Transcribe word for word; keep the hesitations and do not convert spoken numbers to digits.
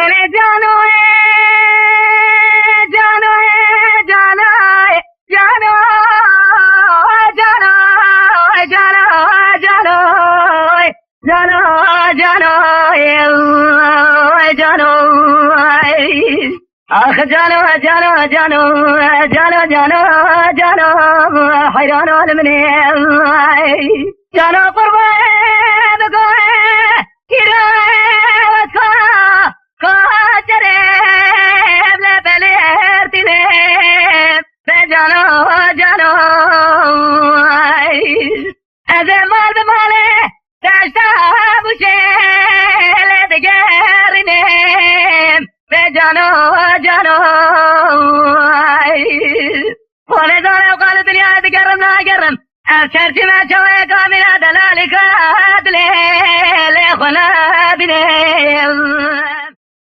Cano, cano, cano, cano, cano, cano, cano, cano, cano, cano. Ah, cano, cano, cano, cano, cano, cano, heyran olim ne. Cano, qurban, qurban, kira, ka, ka, cere, le, belertine, be cano, cano. Ez ê mal bi malê deşta Bûşê lê digerînim. Be cano, cano. Xwe nêzane ew qal û dinyayê digerim nagerim. Ev çerçî me çawê kamîna delalî ka dilê lê xwe nabînim.